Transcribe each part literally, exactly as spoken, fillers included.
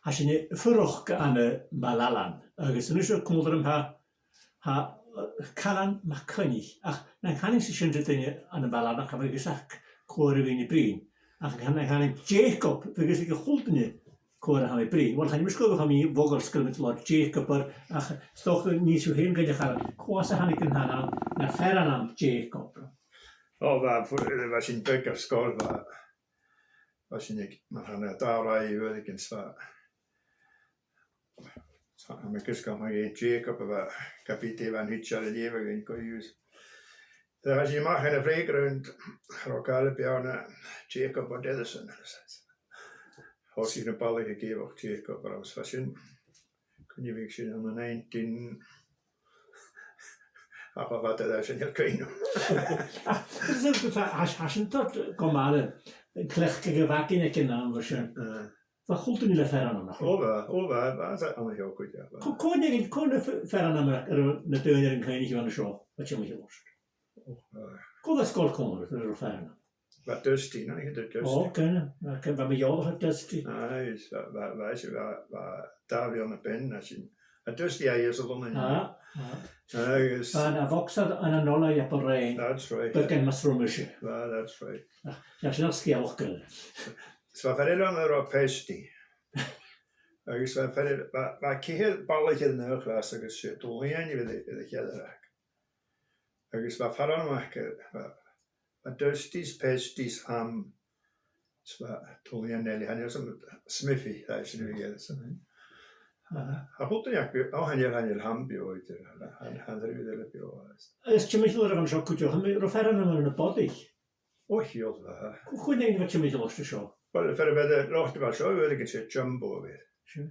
Tha sinn a' fuireach ann am Baile Ailein, agus a-nis a' chlann orm tha, tha, eh, Calum MacCoinnich, ach nan canainn-sa sin ri duine ann am Baile Ailein, cha bhiodh fhios aca cò air a bheil mi a' bruidhinn. Ach nan canainn Jacob, bhiodh fhios aig a h-uile duine cò air a tha mi a' bruidhinn. Uill, chan eil mi a' smaoineachadh gum bi mi a' faighinn sgrios le Jacob air, ach 's dòcha nach eil sibh fhèin gun a' chanainn, cò às a thàinig an t-ainm, no fear an ainm Jacob. O, bha, fu-, bha sinn beag air sgoil, bha, bha sinn aig, mar a chanadh, dà ràith uaireigin 's bha, tha mi a' creidsinn gu bheil Jacob a bha, gum biodh e a' faighinn thuiteal a leughadh gu h-ìosal. Bha sinn a-mach ann am playground, cha robh càil beò na Jacob O'Dennison. Thòisich na balaich ag èigheach Jacob orm 's bha sin, cuin a bhiodh sin, ann an nineteen, ach bha fada air sin, chan eil cuimhn' agam. Ach, is e, tha, tha, tha sin toirt gu math air cleachdadh a bh' againn aig an àm sin. Eh. Bha a h-uile duine le fear-ainm, nach robh? O bha, o bha, bha, 's ann a thog cuid, bha. Cò, cò an fhear, cò an f-, fear-ainm air, air na daoine air an cuimhne a bh' ann an seo, a' tighinn a-nis? O, eh. Cò bha sgoil còmhla riut a bha fear-ainm? Bha Dusty, no, he had a Dusty. O, chan eil, chan eil, bha mi eòlach air Dusty. Aye, is bha, bha, bha, is bha, bha dà bhliadhna beag na sin. A Dusty, aye, is a Lunnainn. Ah, ah. Agus bha na bhogsa ann an Ola a' Bhrain. That's right. Beagan mas ruimise. Bha, that's right. Ach, tha sin sgeulachd eile. Is bha fear eile ann an robh Pesty. Agus bha fear eile, bha, bha ceithir balaich air an aon chlas agus 's e Dòmhnall Iain a bh' air, air a' cheathrar aca. Agus bha fear-ainm aca, bha, bha Dusty's, Pesties, Ham, is bha Dòmhnall Iain eile, chan eil fhios agam, Smiffy, tha sin a bh' aige, so. Aha. A h-uile duine aca, o, chan eil, chan eil Ham beò idir, chan, chan, chan eil eile beò. Is timcheall oirbh an seo cuideachd, an robh fear-ainm ann am Bodaich? O, chiall, aha. Cò, cò an fheadhainn a bha timcheall ort an seo? Uill, fear a bha air an loch a bha seo, uill, aig an, 's e Jumbo a bh' air. Sure.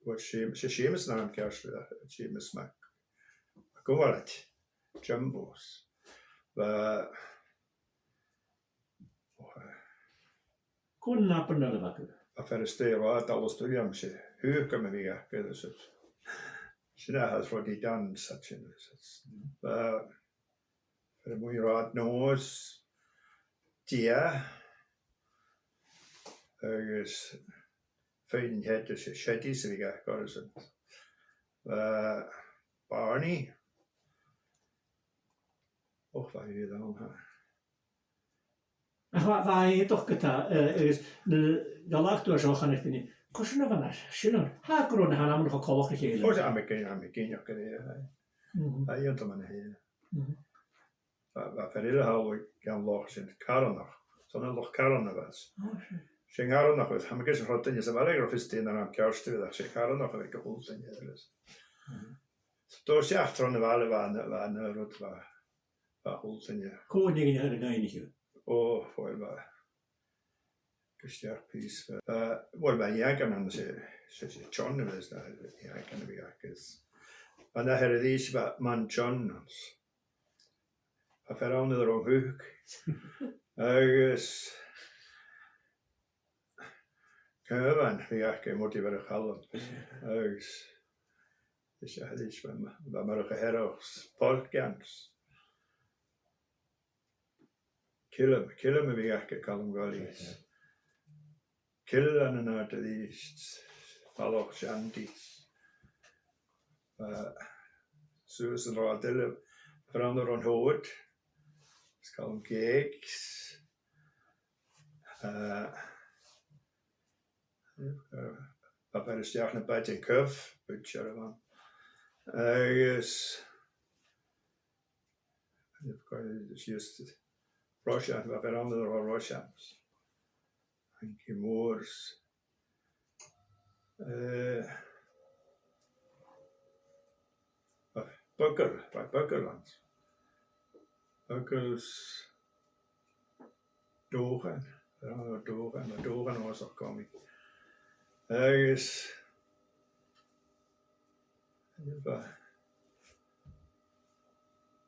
Uill, 's e, 's e Seumas an t-ainm ceart, eh, Seumas Mac, Mac Uibhist. Jumbo. Bha, o, eh. Cò an nàbaidh eile a bh' agaibh? Bha fear a-staigh an rathad, Alasdair Williams, 's e Hugh Gum a bh' aige, is e sin a tha Roddy Dans, a sin, is e. Bha fear a-muigh an rathad Nòs, Dia, agus fear an t-seada, 's e Seadaidh a bh' aige, is e. Bha Barney. Och, bha iad ann, tha. Ach bha, bha iad, dòcha, eh, agus nuair a dh'fhalbh tu an seo, chanadh daoine, cò às a bha na, sin an, tha, gun robh na h-ainmean cho coltach ri chèile. O, tha mi a' creids-, tha mi a' creidsinn gur e, aye. Mhm. Aye, an t-ainm a th' air. Mhm. Bha, bha fear eile thall aig an loch sin, Carnach. 'S ann an Loch Carna a bha e. O, seadh. 'S e an Carnach a bha e, tha mi a' creids' gun robh duine sa bhaile aig an robh fios dè an t-ainm ceart a bh' air, ach 's e Carnach a bh' aig a h-uile duine eile. Mhm. Dòigh seachad tron a' bhaile bha na, bha na rud bha, bha a h-uile duine. Cò an fheadhainn a tha air an aithneachadh? O, uill, bha. Gu steach pìos, bha, bha, uill, bha Iagan ann, 's e, 's e, 's e John a bh' air, 's e Iagan a bh' aca. Bha an ath fhear a-rithist, bha Mam John ann. Bha fear ann air an robh Hook. Agus Caoimhin, bha i aca, mothaich Mhurchadh Chaluim. Agus, is e, is bha, bha Murchadh Shearrach, Paul Gans. Calum, Calum a bha aca, Calum Gully. Calum an àrd a-rithist, Balach Shandy. Uh, suas an rathad eile, fear ann an robh Howard, is Calum Cakes. Uh, uh, bha fear a-steach na bàta, Cuff, butcher a bh' ann. Agus, uh, sìos Roisean, bha fear ann an robh Roisean. Anki Moores. Eh, Buckle, bha Buckle ann. Buckle's Dòchan, eh, Dòchan, bha Dòchan uabhasach comic. Agus, bha,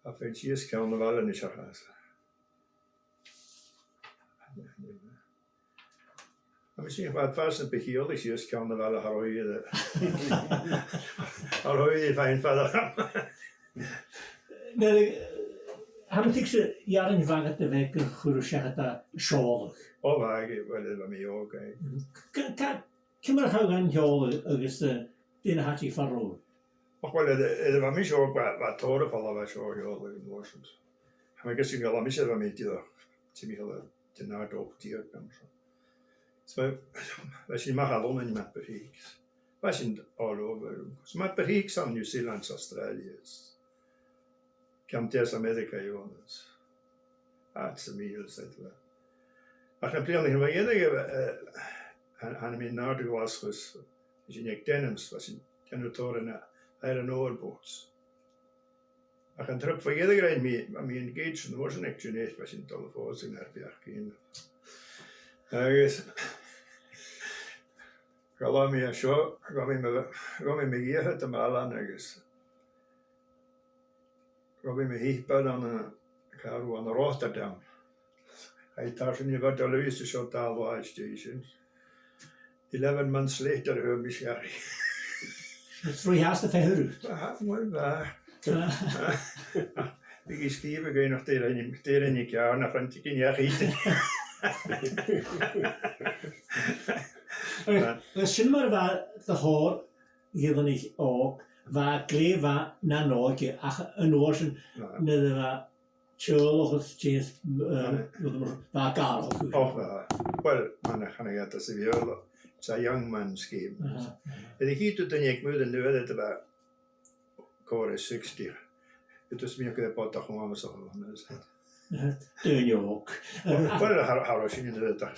bha fear sìos ceann a' bhaile a-nis, ach, tha mi a' smaoineachadh, bha fàs na bu chiallaiche sìos ceann a' bhaile, cha robh iad, cha robh iad a' faighinn fada. Nuair a, tha mi a' tuigsinn, earrann mhath a bh' aig a' chuireadh seachad an seòladh. O, bha, uill, bha mi òg, aye. Ca-, ca-, ciamar a chaidh an ceòl agus, eh, dè na thachair far an robh thu? Och, uill, air, air a bha mise òg, bha, bha tòrr a' falbh à seo a sheòladh an uair sin. Tha mi a' creidsinn gu bheil mise, bha mi dìreach timcheall air dà fhichead 's a h-ochd deug no mar sin. So, bha sinn a-mach à Lunnainn, Magheraghey. Bha sinn all over. So Magheraghey 's ann New Zealand 's Australia 's ceann deas Ameireagaidh a bh' ann. Àite sam bith, said bha. Ach na bliadhnaichean mu dheireadh, eh, tha, tha mi an-àirde Glaschu, bha sinn aig Denham's, bha sinn a' dèanamh tòrr ann an, air an Overboats. Ach an trip mu dheireadh a rinn mi, bha mi engaged an uair sin aig Jeanette, bha sinn a' dol a phòsadh nar beachd fhìn. Agus dh'fhalbh mi à seo, ghabh mi mo, ghabh mi mo dhithis a-mach à Lunnainn agus ghabh mi mo shìobair ann an, càit an robh e, ann an Rotterdam. Chaidh tarsainn a' bhàta a-nuas an seo dà là às dèidh sin. Eleven months later, fhuair mise aghaidh. Is rud a tha fhathast a' feitheamh riut. Bha, uill, bha. Ah. Bidh e sgìth a' gabhail nach dèan, dèan ceàrr nach rinn thu gin each iad. Agus sin mar a bha do thòrr ghioganaich òg, bha e glè mhath nan òige, ach an uair sin, nuair a bha teaghlach is dithis, eh, rud mar, bha e garbh. Och, bha. Uill, mar a chanadh iad sa Bheurla, it's a young man's game. Aha, aha. Air a chì thu duine aig muir an uair a bha còrr is sixty, it was mi a' cur bodach a-mach às a' bhàta. Aha, daoine òg. Uill, uill, tha, tha, tha sin an uair a bha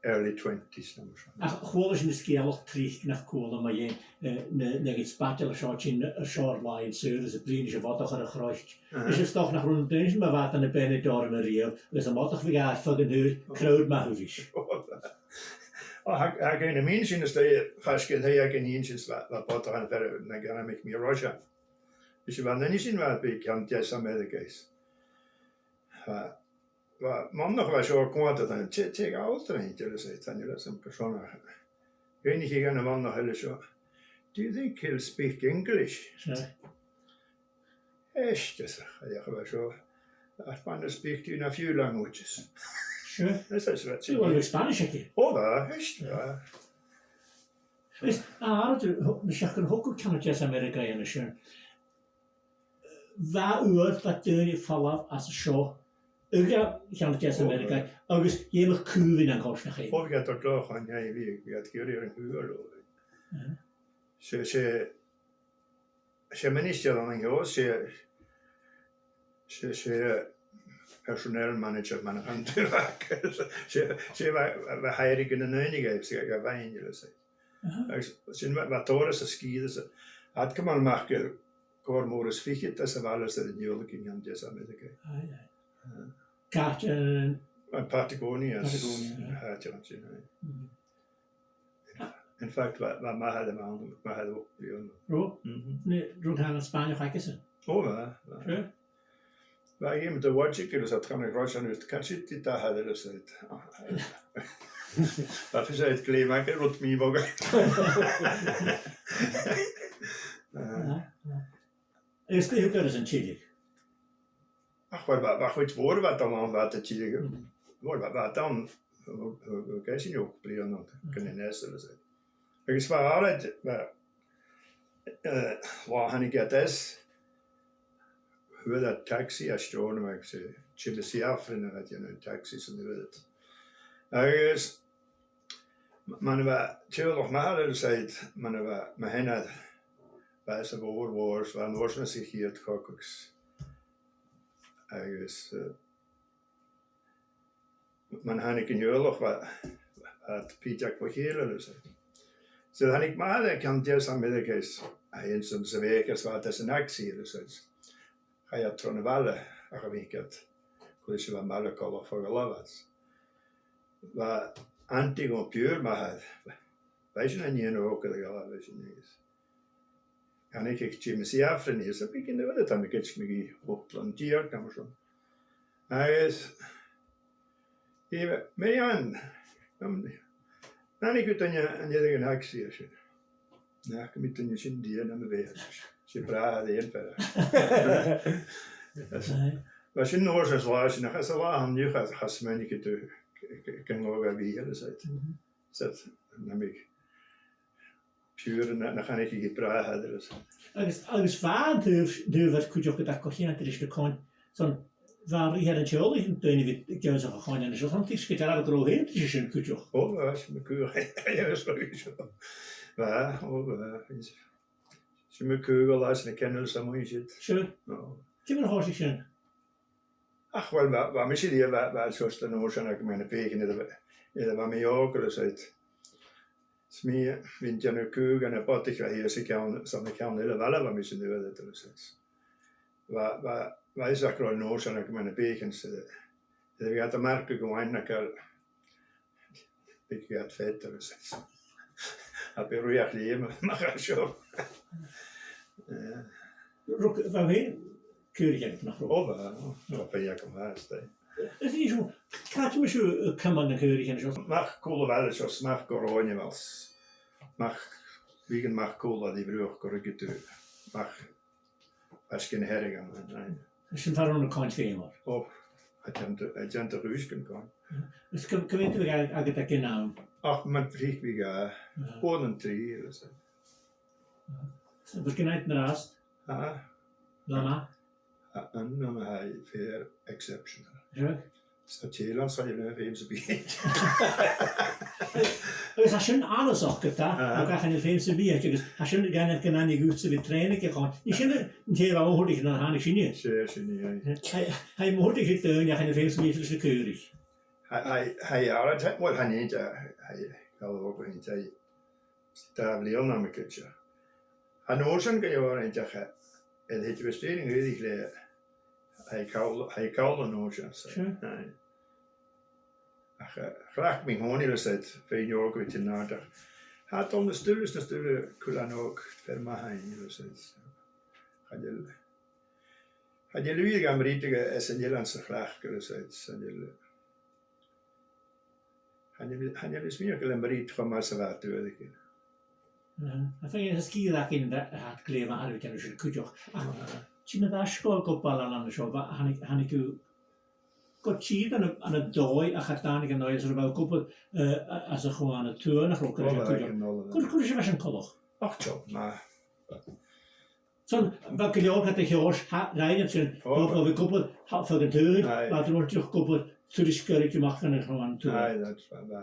early twenties no mar sin. Ach chuala sinn an sgeulachd tric nach cuala mu dheidhinn, eh, na, na gin spaideil a' seòladh sin, a' seòladh làithean saora is a' bruidhinn ris a' bhodach air a' chroit. Aha. Is 's dòcha nach robh na daoine sin mu bhàta na beannaichte orm a-riamh, agus am bodach bhiodh e air feadh an t-saoghail, crodh math a-rithist. O, tha, tha cuimhne agam sin, is dòcha, faisg air taigh againn an sin, bha, bha bodach ann far an do dh'ainmich mi Roisean. Is bha an duine sin, bha e bho cheann deas Ameireagaidh. Bha, bha mnathan a bha seo a' coimhead air an t-, t-, altrain, dè eile, 's e, chan eil fhios agam carson. Dh'fhaighnich e dhan a' mhanach eile seo, "Do you think he'll speak English?" Sure. "Èist," ars esan, "a bheil thu a' dol a-mach à seo, that man will speak to you in a few languages." Sure. Is, is, is, Bha Spanish aige. O, bha, èist, bha. Is, a, air an, na seachdain a thog thu ceann deas Ameireagaidh an sin, bha uair, bha daoine a' falbh às a seo, aig ceann deas Ameireagaidh, agus dh'fheumadh cùl a bhith nan cois nach e. O, bha iad a' dol glè mhath, bha, bha iad ag iarraidh an cùl, o. Mhm. 'S e, 's e, 's e ministear ann an seo, 's e, 's e, 's e, eh, personnel manager mar a chanadh iad. 'S e, 's e, bha, bha hiring an aon nì, 's e, bha e an uair sin. Aha. Agus sin bha, bha tòrr às an sgìre, is iad a' cumail a-mach gu còrr mòr is fichead às a' bhaile 's iad a' dol gu ceann deas Ameireagaidh. Aye, aye. Eh. Càit, eh, Patagonia. Patagonia, aye. Aye, tha, tha, aye. Mm. In fact, bha, bha m' athair ann, m' athair ochd bliadhna. Robh? Mhm. An e, an robh cànan Spàinneach aigesan? O, bha, bha. Sure. Bha e ag iarraidh a bhith a' dol a dh'fhaicinn, is iad a' cantainn ris an uair, "Can siud dè tha thu ag ràdh?" Is iad, "O, eh." Bha fios aca glè mhath air rud mì-mhodhail. Ah, ah. Is dè thug air an tilleadh? Ach, uill, bha, bha cuid mhòr a bha a' dol ann, bha iad a' tilleadh. Mm. Uill, bha, bha iad ann, o, o, o, gu sine ochd bliadhna ann, gun an easail, is e. Agus bha àraid, bha, eh, là thàinig iad às, fhuair iad taxi à Steòrnabhagh, 's e Jimmy Siafrin a bha a' dèanamh an taxi san uair ud. Agus mar a bha teaghlach m' athar, is iad, mar a bha mo sheanair, bha esan mòr mhòr, 's bha e an uair sin sa chiad chogadh. Agus, eh, mar a thàinig an teaghlach, bha, bha iad pìdeag bho chèile, is iad. So thàinig m' athair à ceann deas Ameireagaidh, a dh'ionnsaigh sa bheachd, is bha iad às an taxi, is iad. Chaidh iad tron a' bhaile, ach a bhith iad, cò ris a bha am baile coltach fo ghabhail iad. Bha antaidh gu piuthar m' athar, bha esan an nighean òg air a ghabhail, bha esan, agus thàinig Jimmy Siafrin, is e beagan a bha, tha mi a' creidsinn, mu ochd bliadhna deug no mar sin. Agus dh'èigh e, "Mary Ann, um, an tàinig thu duine an deireadh an taxi sin?" "Na, chan eil duine an sin dìreach, nam bheachd. 'S e bràthair aon fhear." Aye. Bha sin an uair sin, 's e an latha sin, ach 's e an latha an-diugh, cha, cha smaoinicheadh tu gun, gun, gun robh e a' bhith eile, is iad. Mhm. 'S iad, nam bheachd. Dùr na, na chanadh i bràth air. Agus, agus bha an taobh, taobh air cuideachd a' dol gu ceann ris na coin. Son, bha rìgh air an teaghlach, an duine a bha ag ionnsachadh a' choin an seo, son, tha sgeul air a' ghròth fhèin ris sin cuideachd. Ò, bha, 's mi cù, agus bha seo. Bha, ò, bha, 's mi cù, bha leis na ceineal sa mhuin siad. Sure. Ò. Ciamar a thòisich sin? Ach, uill, bha, bha mise ri, bha, bha seòrsa de notion agam ann am beagan, nuair a bha, nuair a bha mi òg, a bheil fhios agad. 'S mi, bhithinn a' dèanamh cù dha na bodaich a bha shìos an ceann, san ceann eile a' bhaile, bha mise an uair ud, a bheil fhios agad. Bha, bha, bha fhios agam gun robh notion agam ann am beagan, 's, eh, bha iad a' marcachd gu math air, bhiodh iad fed, a bheil fhios agad. A bhith a' ruith a chliath a-mach à seo. Eh. Rug, bha thu fhèin caoraich aig, nach robh? Ò, bha, ò, bha, bha agam fhathast, aye. Is e seo, càit am biodh sibh a' cumail nan caoraich an seo? A-mach cùl a' bhaile seo, 's a-mach gu Ròine a bheil 's. A-mach, bhiodh iad a-mach cùl a' bhruach gu ruigeadh tu. A-mach, às gin a' Hearadh ann, aye. Is sin far an robh na coin fhèin, mar? Ò, a' dèanamh, a' dèanamh a' chùis gun coin. Is gu, gu bheil agad, agad aig an àm? Ach, mun tric bhiodh, eh, aha, bhon an trì, is, eh. Aha. So, bheil gin agad an-dràsta? Aha. Latha math? A, an latha math, aye, fair exceptional. Sure. 'S a' tè an seo, chan eil feum sam bith. Agus tha sin annasach, ge-tà, aha, ach chan eil feum sam bith, agus tha sin gun, gun aithne dhutsa a bhith a' trèanadh a' choin. Nì sin an tè a bha mothachail nuair a thàinig sinne. 'S e, sin e, aye. Tha, tha mothachail aig daoine ach chan eil feum sam bith leis na caoraich. Tha, tha, tha, uill, chan eil, tha, tha, tha, dà bhliadhna no mar sin. Tha an uair sin gu leòr, an-diugh, eh, an tèid a bhith a' strì an caoraich le, tha e call, tha e call an uair sin, so, sure, aye. Ach, eh, chleachd mi an-còmhnaidh, a bheil fhios agad, fhèin òg a bhith a' tighinn an-àird. Tha e a' dol nas duilghe is nas duilghe, cuilean òg, fear math fhèin, a bheil fhios agad. Chan eil, chan eil uidhe gam bruidhinn aige, eh, san eilean sa chleachd, a bheil fhios agad, chan eil, chan eil, chan eil fhios agam gu bheil e a' bruidhinn cho math 's a bha e an uair ud. Mhm. Tha fhios agad, sgeul againn a tha glè mhath air a bhith a' dèanamh sin cuideachd. Ach, aha, sin a bha sgoil gu ball an seo, bha, thàinig, thàinig thu gu tìr ann an, ann an dòigh, ach a' dèanamh an dòigh, is a bha gu ball, eh, a, às a' Chuan a Tuath, nach robh, gu, ò, bha, cuideachd, aig an ola. Cò, cò ris a bha sin coltach? Ach, tha, ma. Son, bha gu leòr càit a' cheòs, tha, rinn iad sin, ò, bha, bha, bha gu ball, tha, feadh an t-saoghail, aye, bha iad a' dol a-mach tuairisg ghoirid a-mach ann an Chuan a Tuath. Aye, that's, bha, bha.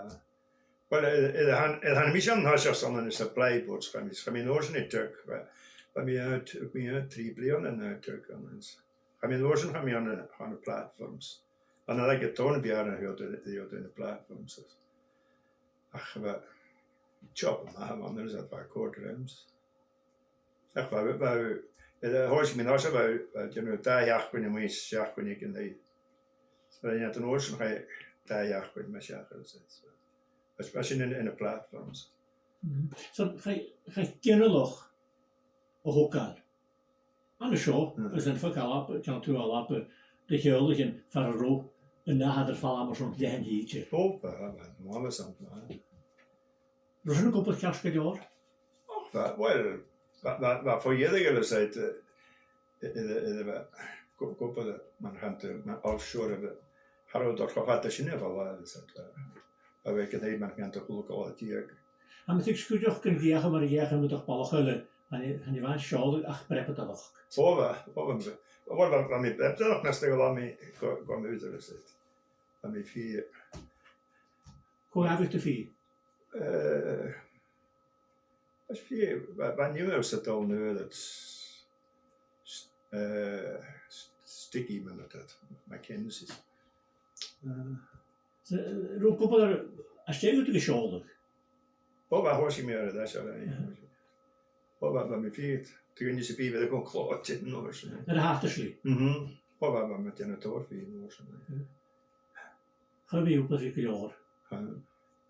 Uill, eh, eh, chan, eh, chan eil mise an toiseach son na supply boats, chaidh mi, chaidh mi an uair sin a Tuirc, bha, bha mi ann, bha mi ann trì bliadhna an uair sin, an uair sin, chaidh mi an uair sin, chaidh mi ann an, ann an platforms. An uair sin, aig an àm, bha mi ann an, ann an platforms. Ach bha, job math a bh' ann, is a bha còrdadh riums. Ach bha, bha, eh, thòisich mi an toiseach, bha, bha, you know, dà sheachdain a-muigh, seachdain aig an taigh. Bha iad an uair sin, chaidh dà sheachdain mu seach, is, is, is, is sin ann, ann am platforms. Mhm. So, chaidh, chaidh ginealach a thogail. An seo, mm, agus am facal ab, ceann tuath ab, de theaghlaichean far an robh an nathair air falbh mar sin leathann thìde. Ò, bha, bha, bha, bha, bha. An robh sin ag obair ceart gu leòr? Och, bha, uill, bha, bha, bha fo dheireadh, a bheil fhios agad, eh, eh, eh, eh, bha, gu, gu bhith, mar a chanadh tu, mar offshore, a bha, cha robh dad cho fada sin a bha làimh, a bheil fhios agad, bha, bha bhith gu dè mar a chanadh tu, a h-uile còmhla deug. Am biodh sgaoileadh gun bhiodh mar a dh'fheuch am biodh ball a' choille, an e, an e bha an seòladh ach breabadaireachd? Ò, bha, ò, bha, bha, bha, bha mi breabadaireachd nas duilghe na bha mi gu, gu mòr, a bheil fhios agad. Bha mi fìor. Cò a bha thu fìor? Eh, bha fìor, bha, bha an iomradh sa dol nuair a, eh, s-, Sticky, mar a chanadh iad, Mackenzie's. Eh. So, eh, an robh cupall air, às dèidh dhut a bhith a' seòladh? Ò, bha, thòisich mi air adhart, aye. Mhm. Ò, bha, bha mi fìor. Tuigidh mi 's a bhith a' cur clò air an uair sin. Air a' Hattersley? Mhm. Ò, bha, bha mi a' dèanamh tòrr fìor an uair sin, aye. Mhm. Cha robh mi ag obair gu leòr. Cha.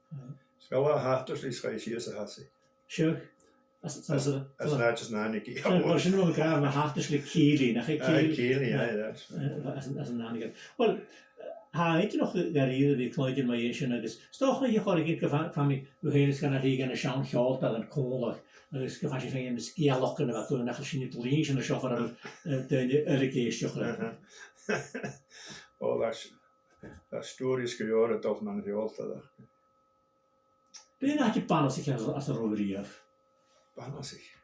Cha. 'S bha a' Hattersley is chaidh sìos a Chasaig. Sure. As, as, as, as, as an àite as an tàinig i. Sin, well, sin rud a bha a' Hattersley, Keighley, nach e? Aye, Keighley? Keighley, aye, that's right. Eh, as an, as an tàinig i. Well, eh, tha e idir nach eil ri bhith a' cluinntinn mu dheidhinn sin agus 's dòcha nach eil e a' còrdadh riut gum fa-, feumaidh tu fhèin is Conor Keegan a' seann sheòltainn còmhla agus gum faigh sibh fhèin na sgeulachdan a bha agaibh, nach eil sinn a' dol a dh'innse an seo far a bheil, eh, daoine eile ag èisteachd riut. Uh-huh. Ò, that's, that's stories gu leòr a' dol mun sheòltainn. Dè an t-àite as bana a bh' ann às, às an robh thu a-riamh? Bha e nas fheàrr.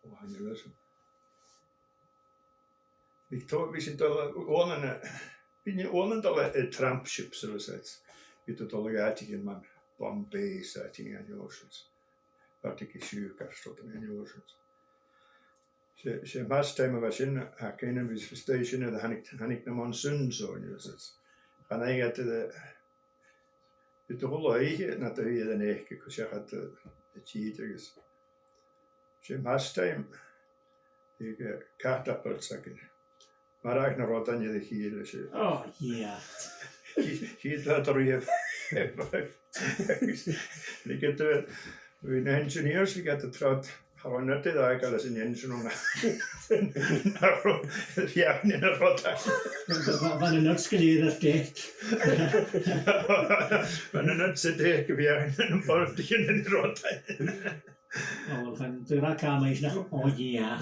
Ò, chan eil fhios agam. Bhiodh tu-, bhiodh sinn a' dol a, uaireannan, bhiodh uaireannan a' dol air tramp ships, so is it, bhiodh tu a' dol a dh'àiteigin mar Bombay, 's àiteigin an oceans. Àiteigin siùcar, 's rudan an oceans. 'S e, 's e mas time a bha sin, ach chan eil fhios, 's e sin a thàinig, thàinig na monsoons oirnn, is it. Chan eil iad, eh, bhiodh tu a' dol a dh'oidhche, no a' dol a dh'oidhche an each, gus seachad, eh, a' tìde agus 'S e mas time. Bhiodh, eh, catapults againn. Marbhadh na rodain air a chèile, 's e. Oh, yeah. Chì, chì thu iad a-riamh. Agus, like, eh, bha na h-engineers, like, a' trod, cha robh an rud a dh'fhàgadh leis an engine no na, na ro-, bhiodh na rodain. Bha, bha, bha na nuts gu lèir air deic. Bha na nuts air deic, bhiodh na boltaichean air na rodain. Ò, well, chan eil, dè ràdh, cà 'm biodh sinn ach, oh, yeah.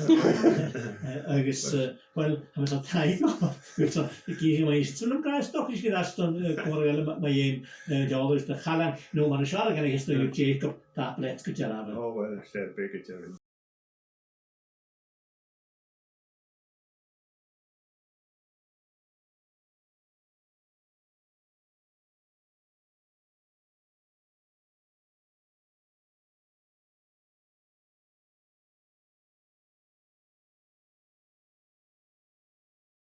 Eh, agus, eh, well, tha mi a' smaoineachadh, tha mi a' smaoineachadh, gu bheil mi a' smaoineachadh, eh, còmhla ri Alasdair, eh, còmhla ri Alasdair, ma, ma dheidhinn, eh, deòlas de chalan, no mar a shaoileadh iad, Jacob, tapadh leat gu dearbh. Oh, well, 's e, beag gu dearbh.